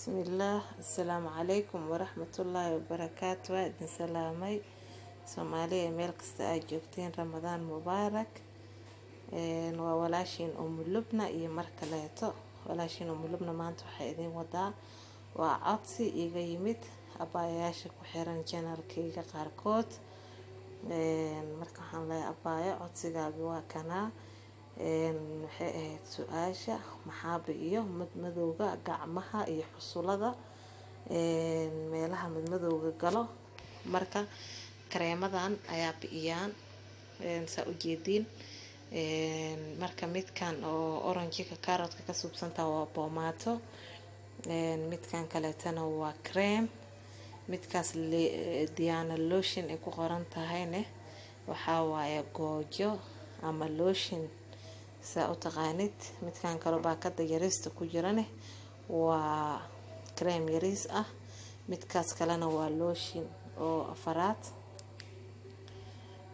Bismillaah, assalaamu calaykum waraxmatullaahi wabarakaatu. Waa idin salaamay, Soomaaliya, meel kasta aad joogteen. Ramadaan mubaarak. Waa walaashiin Umu Lubna iyo mar kaleeto walaashiin Umu Lubna. Maanta waxaa idin wadaa waa codsi iga yimid abaayayaasha ku xiran channelkayga qaarkood. Marka waxaan leeyahay, abaayo, codsigaagi waa kanaa. Waxay ahayd su-aasha: maxaaba iyo madmadowga gacmaha iyo xusulada, meelaha madmadowga galo? Marka kareemadan ayaa bi'iyaan, saa ujeediin. Marka midkan oo orangega carrotka ka suubsantaa waa boomaato, midkan kaleetana waa cream, midkaas Diana lotion ay ku qoran tahayne waxaa waaye goojo ama lotion, saa u taqaanid. Midkan kaloo baakada yariista ku jirane waa cream yariis ah, midkaas kalena waa lotion oo afaraad,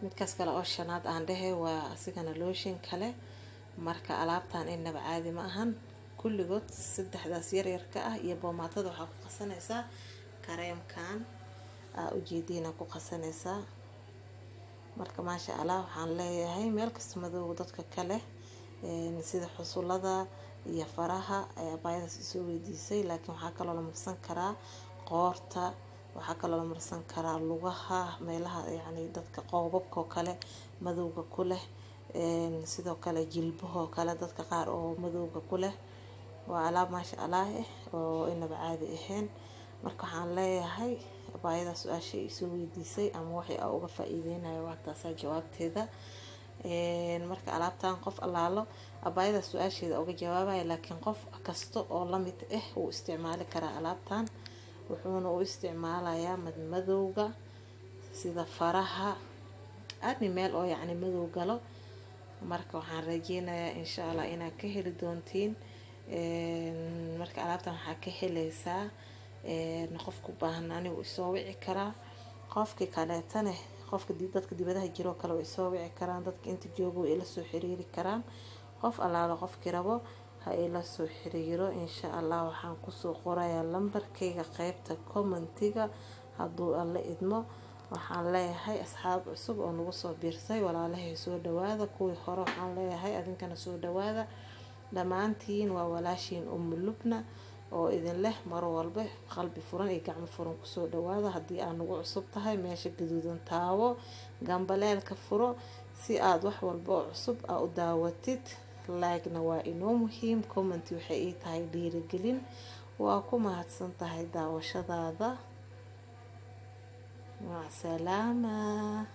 midkaas kale oo shanaad aan dhehe waa asigana lotion kale. Marka alaabtan inaba caadi ma ahan. Kulligood saddexdaas yaryarka ah iyo boomaatada waxaa ku qasanaysaa kareemkan aa ujeediina ku qasanaysaa. Marka maasha Allah, waxaan leeyahay meel kasta madowga dadka kale, sida xusulada iyo faraha ay abaayadaas isoo weydiisay, laakiin waxaa kaloo la marsan karaa qoorta, waxaa kaloo la marsan karaa lugaha, meelaha yacni dadka qoobabka oo kale madowga ku leh, sidoo kale jilbahoo kale dadka qaar oo madowga ku leh. Waa alaab maasha Allah eh oo inaba caadi ahayn. Marka waxaan leeyahay abaayada su-aasha isoo weydiisay ama waxay a uga faa-iideynayo, waa taasaa jawaabteeda. Marka alaabtan qof allaalo abaayada su-aasheeda uga jawaabaya, laakiin qof kasta oo lamid ah wuu isticmaali karaa alaabtan, wuxuuna u isticmaalayaa madmadowga sida faraha, ani meel oo yacni madow galo. Marka waxaan rajeynayaa, insha Allah, inaad ka heli doontiin. Marka alaabtan waxaa ka heleysaa, qofku baahan anigu isoo wici karaa, qofkii kaleetane, qofka dadka dibadaha jiroo kale way isoo wici karaan, dadka inta jooga way ila soo xiriiri karaan. Qof allaala qofkii rabo ha ila soo xiriiro, insha Allah. Waxaan kusoo qorayaa lambarkayga qeybta commentiga, hadduu Alla idmo. Waxaan leeyahay asxaab cusub oo nagu soo biirsay, walaalahay, soo dhawaada. Kuwii hore waxaan leeyahay, adinkana soo dhawaada dhammaantiin. Waa walaashiin Umu Lubna oo idin leh mar walba qalbi furan iyo gacmo furan kusoo dhawaada. Haddii aad nagu cusub tahay, meesha gaduudan taawo, gambaleelka furo si aad wax walba oo cusub aa u daawatid. Like-na waa inoo muhiim, comment waxay ii tahay dhiirigelin. Waa ku mahadsan tahay daawashadaada. Macsalaama.